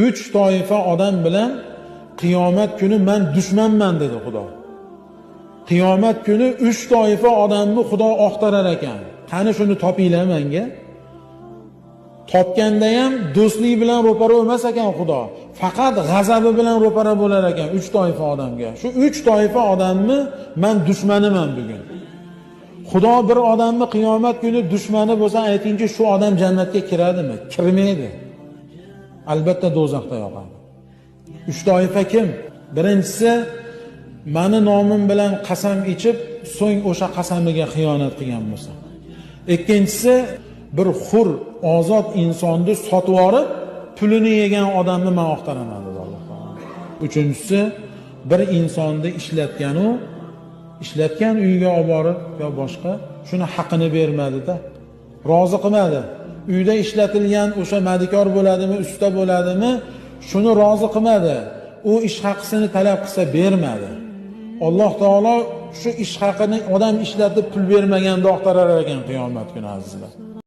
Uch toifa odam bilan qiyomat kuni man dushmanman dedi Xudo. Qiyomat kuni uch toifa odamni Xudo oqtarar ekan. Qani shuni topinglar menga. Topganda ham do'stlik bilan ro'para emas ekan Xudo. Faqat g'azabi bilan ro'para bo'lar ekan uch toifa odamga. Shu uch toifa odamni man dushmaniman bugun. Xudo bir odamni qiyomat kuni dushmani bo'lsa, aytingki, shu odam jannatga kiradimi? Kirmaydi. Albatta do'zaxda yoqadi. Uch toifa kim? Birinchisi, mani nomim bilan qasam ichib, so'ng o'sha qasamiga xiyonat qilgan bo'lsa. Ikkinchisi, bir xur ozod insonni sotib olib, pulini yegan odamni men oqtaraman dedi Alloh taolo. Uchinchisi, bir insonni ishlatgan-u, ishlatgan uyiga olib borib yo boshqa, shuni haqini bermadi-da. Rozi qilmadi. Uyda ishlatilgan o'sha madikor bo'ladimi, usta bo'ladimi, shuni rozi qilmadi. U ish haqisini talab qilsa bermadi. Alloh taolo shu ish haqini odam ishlatib pul bermaganda oqtarar ekan qiyomat kuni azizlar.